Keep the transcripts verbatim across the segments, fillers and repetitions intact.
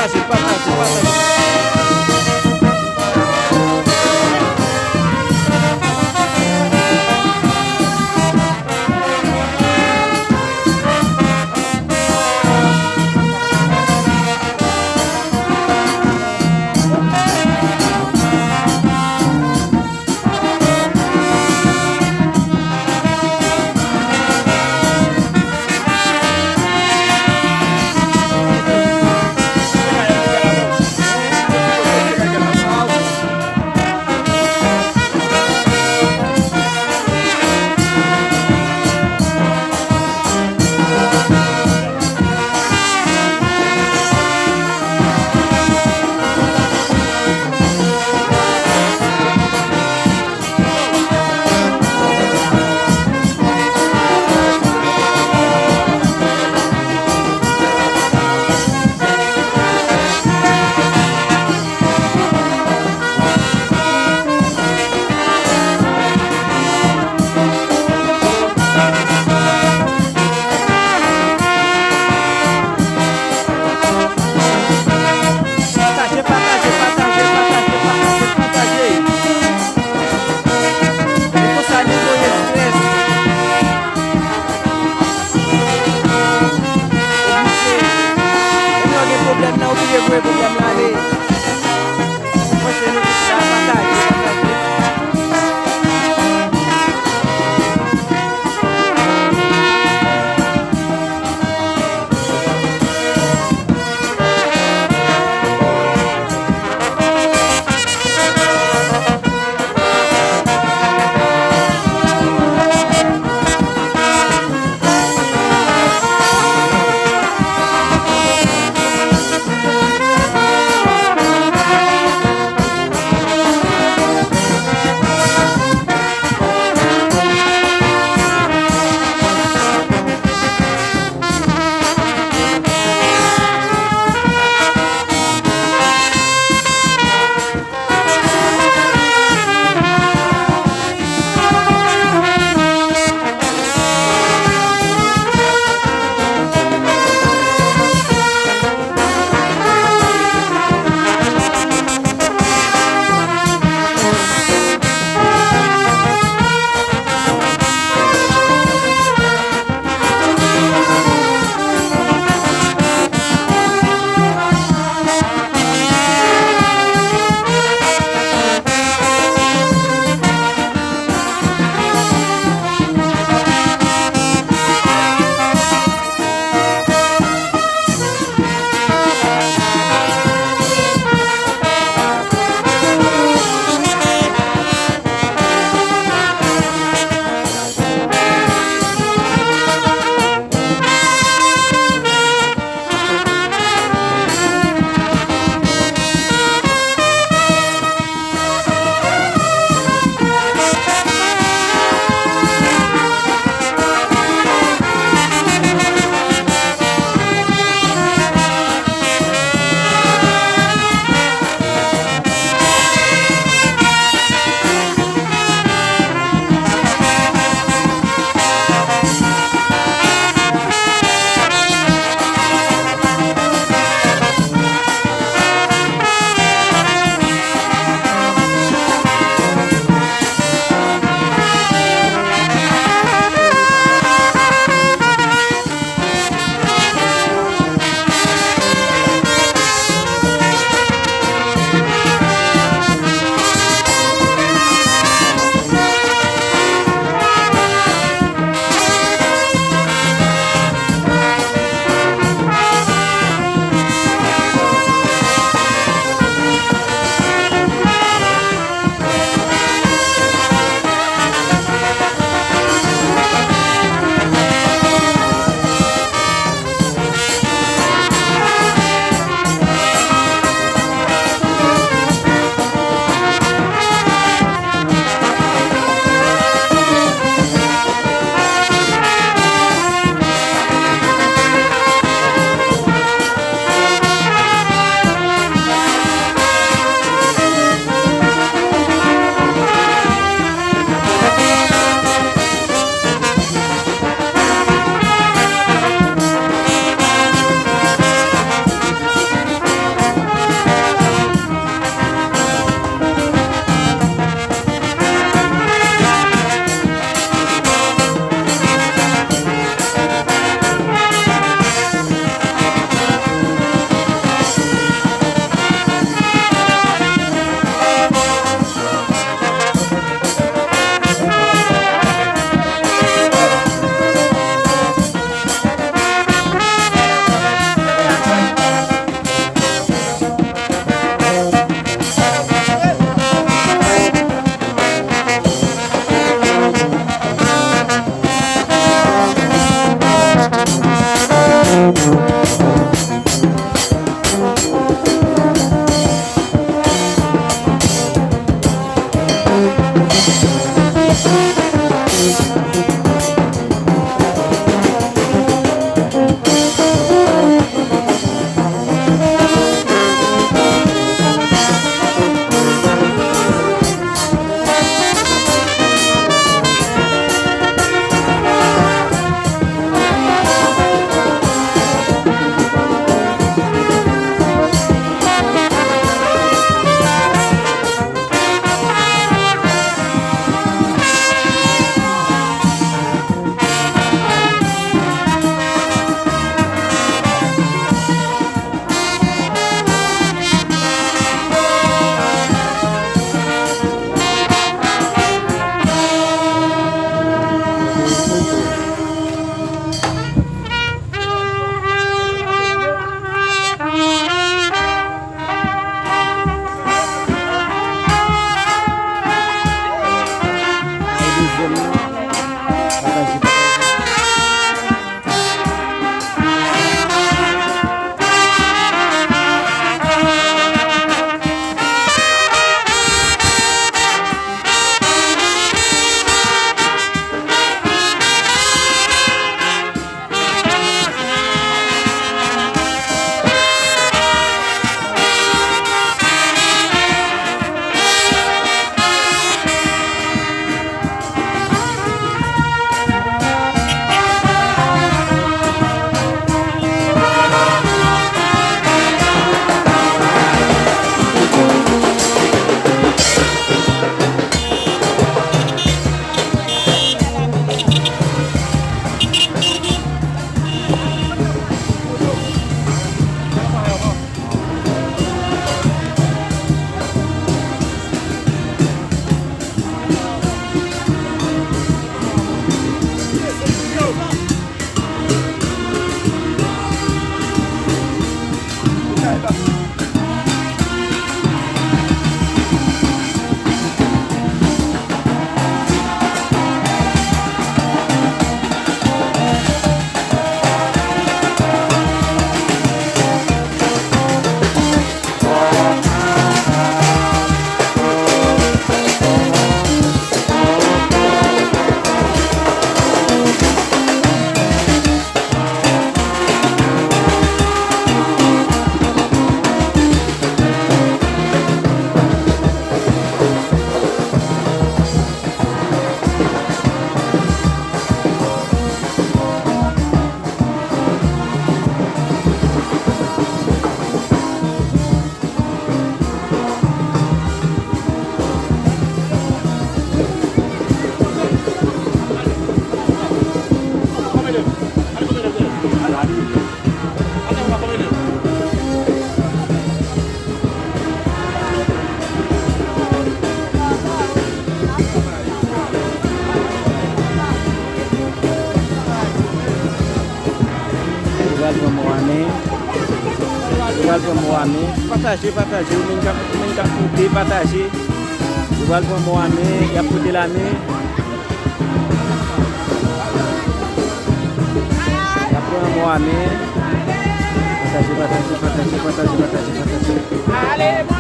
Pataje, pataje, pataje. Pran mò a men. Yo pral pran mò a men. Pataje, pataje. Ou menm k ap, ou menm k ap koute, pataje. Yo pral pran mò a men. Y ap pote la men. Y ap pran mò a men. Pataje, pataje, pataje, pataje, pataje, pataje.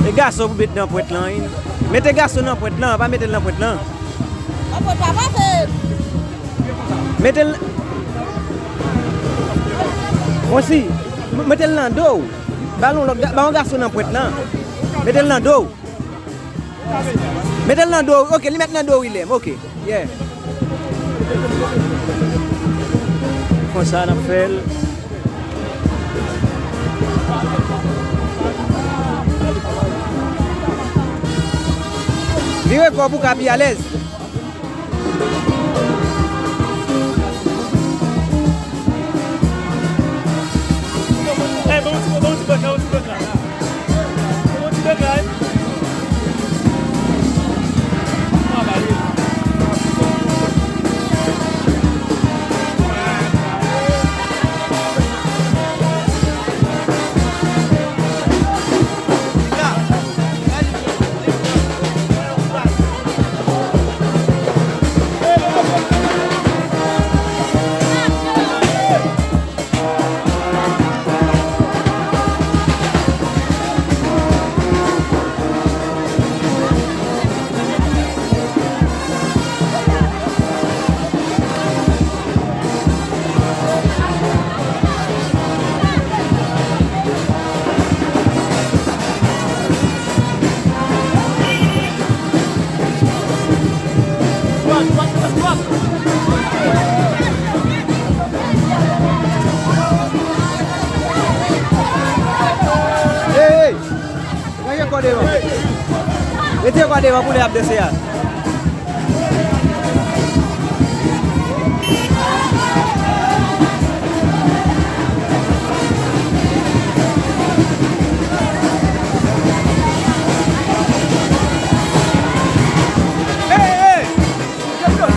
E gason pou met nan pwent lan, wi. Mete gason nan pwent lan, pa mete l nan pwent lan. Mete l. Konsi, m- mete l nan do w. Ba yon lòt ga- ba yon gason nan pwent lan. Mete l nan do w. Mete l nan do w. Ok, li mèt nan do w, William. Ok. Yeah. Konsa n ap fè l. Vire kò w pou w ka pi alèz. Ey, ban yon ti, ban yon ti bèk la, yon ti bèk la. Ban yon ti bèk la, ey. Hey, hey! Mete kò devan. Mete kò devan pou lè y ap danse a. Hey, hey!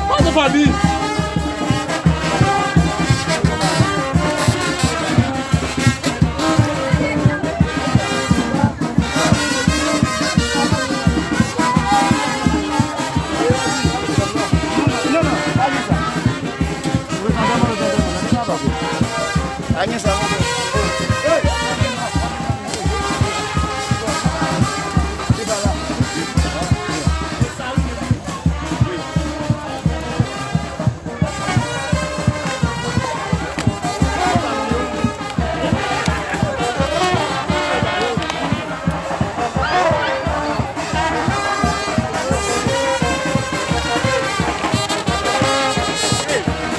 Pardon, Fabi.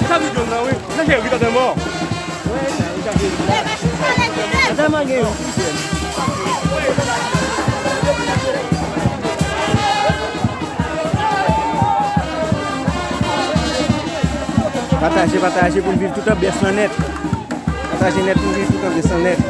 Sa vin jwenn nan, wi. Sa cheri, tande mò. Pataje, pataje pou n viv tout anbyans lan nèt. Pataje nèt pou n viv tout anbyans lan nèt.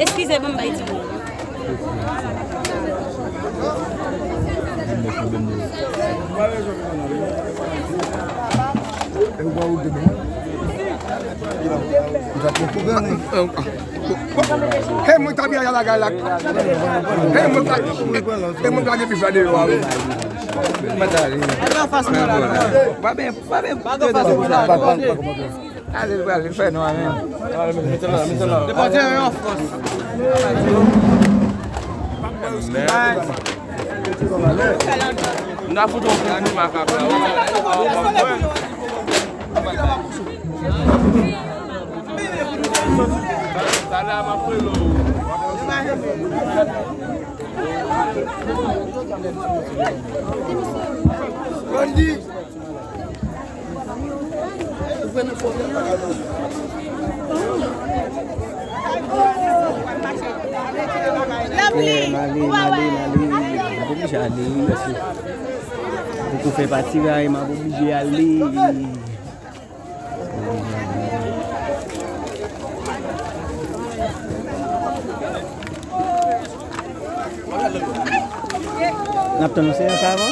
Eskize, ban m bay ti moun. Hey, mwen ta byen la, la, la. Hey, mwen ta, hey, mwen ta gen pifla deyò a, wi. Pa byen, pa byen. Ale, ale, fè nou a menm. Depòte yo an fòs. M ta fout yon kout pye makak la. Talè a m ap rele w. Grandy. Eh, m ale, m ale, m ale. M ap oblije ale, wi, paske m poko fè pati la, e m ap oblije ale. N ap tann yon seyans avan.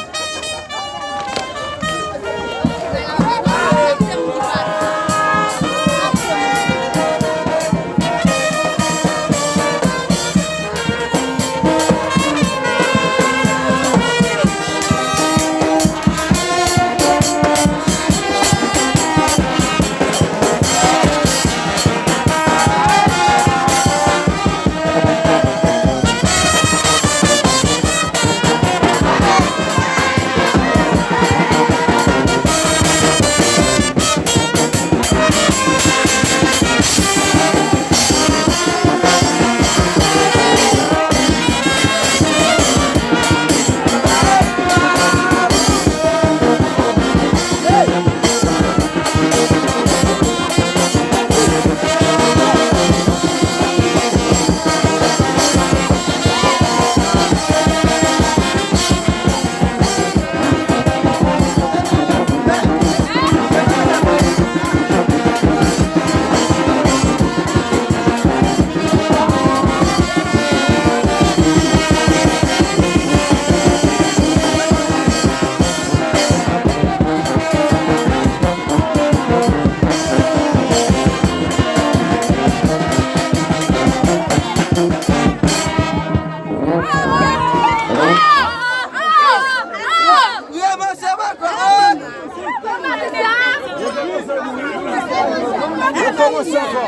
Ou kòmanse ankò.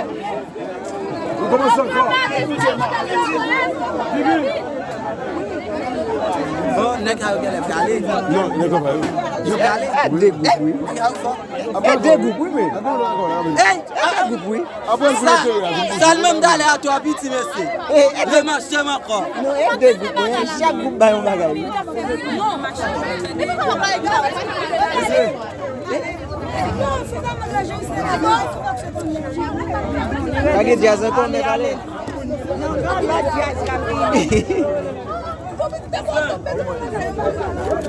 Ou kòmanse ankò. Bon, nèg sa yo genlè prale. Non, nèg sa yo prale. Yo prale. E de gwoup, wi. Nèg sa yo fò. E de gwoup, wi, men. E de gwoup, wi. Sa, sèlman m t ale a twa piti, mesye. E, e de, le machem ankò. Non, e de gwoup, wi. Chak gwoup bay yon bagay, wi. Pa gen djaz ankò, men pale.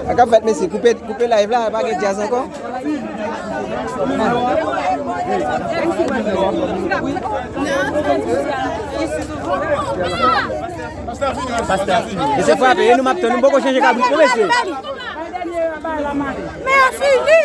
Sa k ap fèt, mesye? Koupe, koupe live la, pa gen djaz ankò. Mesye, frape, e nou m ap tann, nou poko chanje kabrit, non, mesye. Men fini!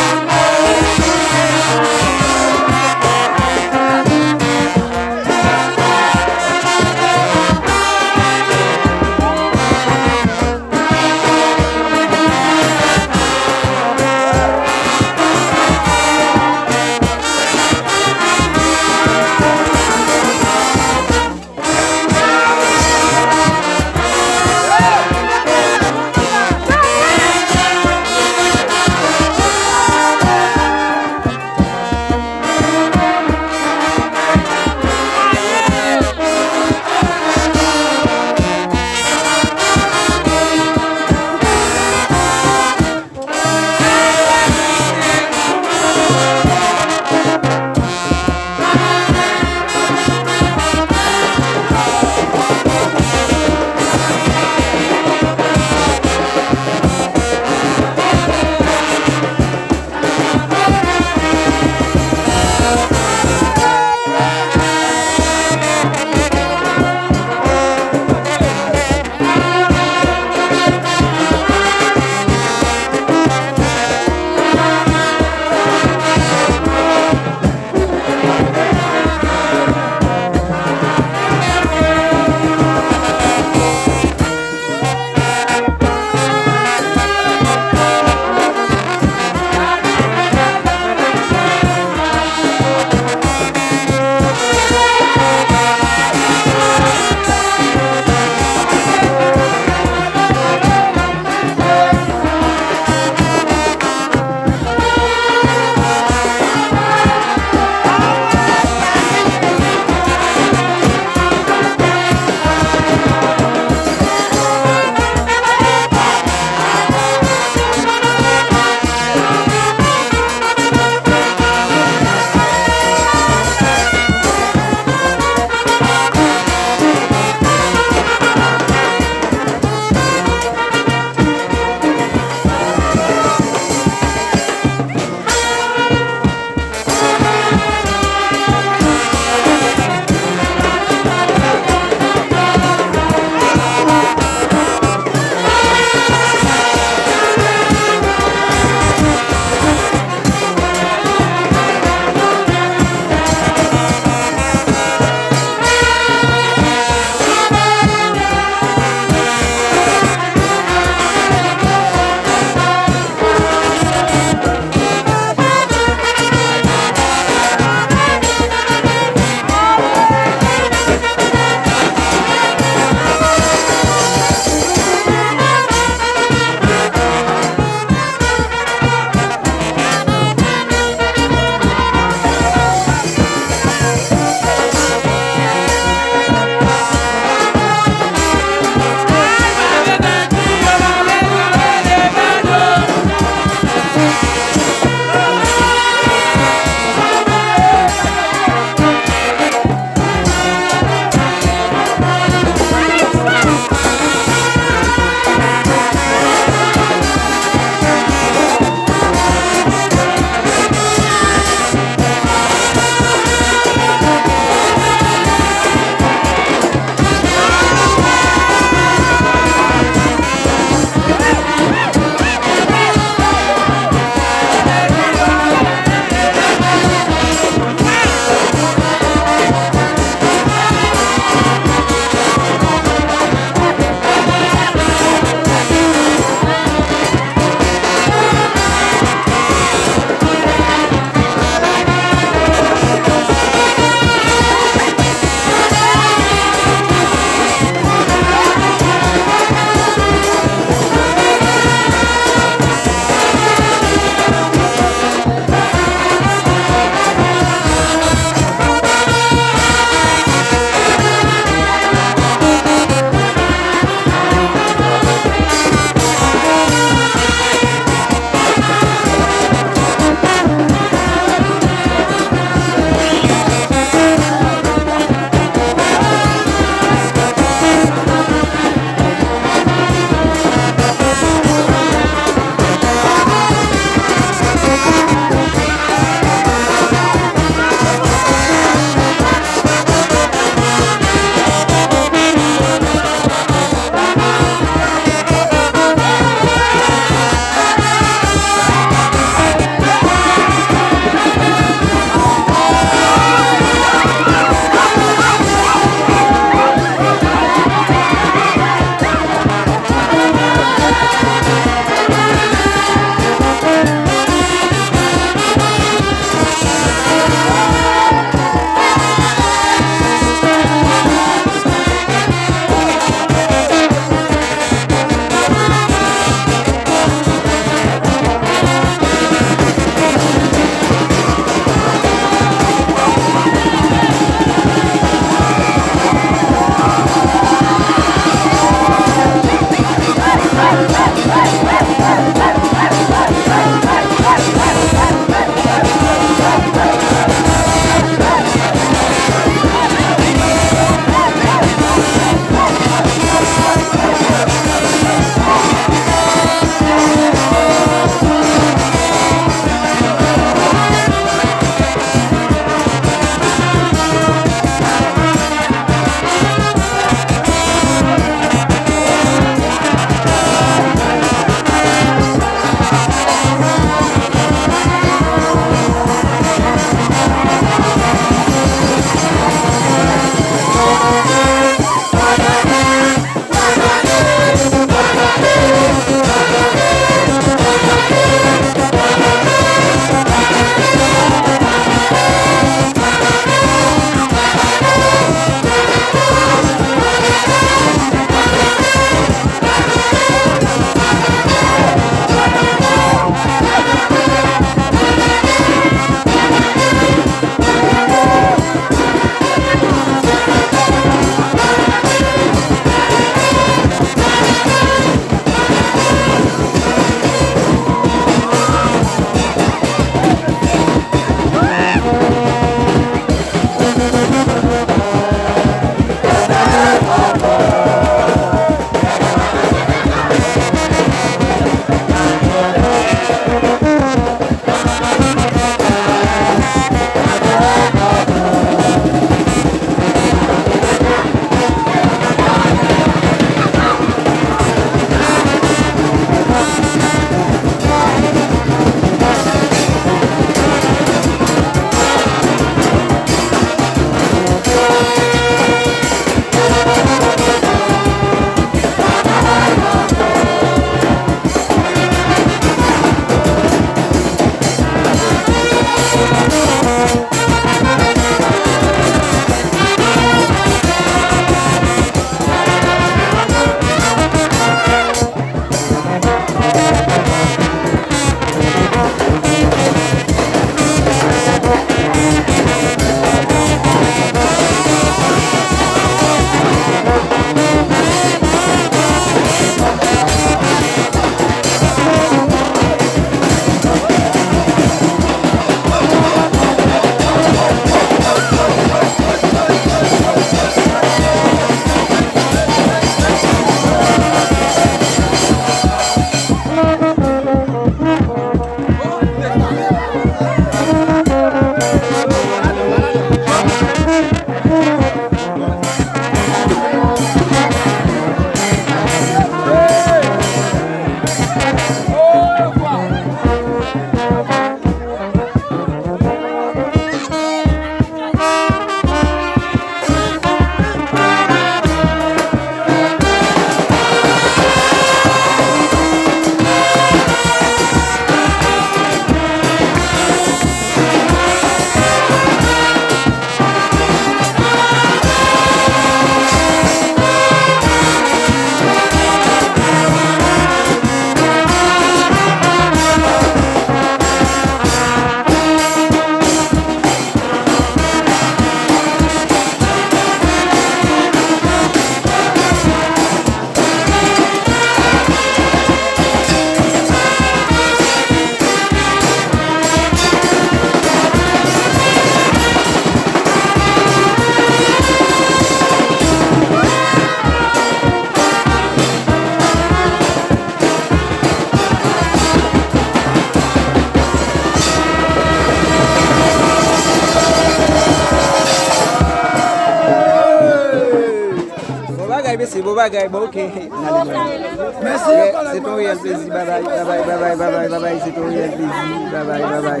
Mesye, bon bagay, bon, ok. N ale, nou. Mèsi, se ton reyèl plezi. Babay, babay, babay, babay, babay. Se ton reyèl plezi. Babay, babay.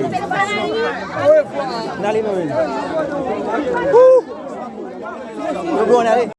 N ale, nou. Woo! Nou bon, n ale.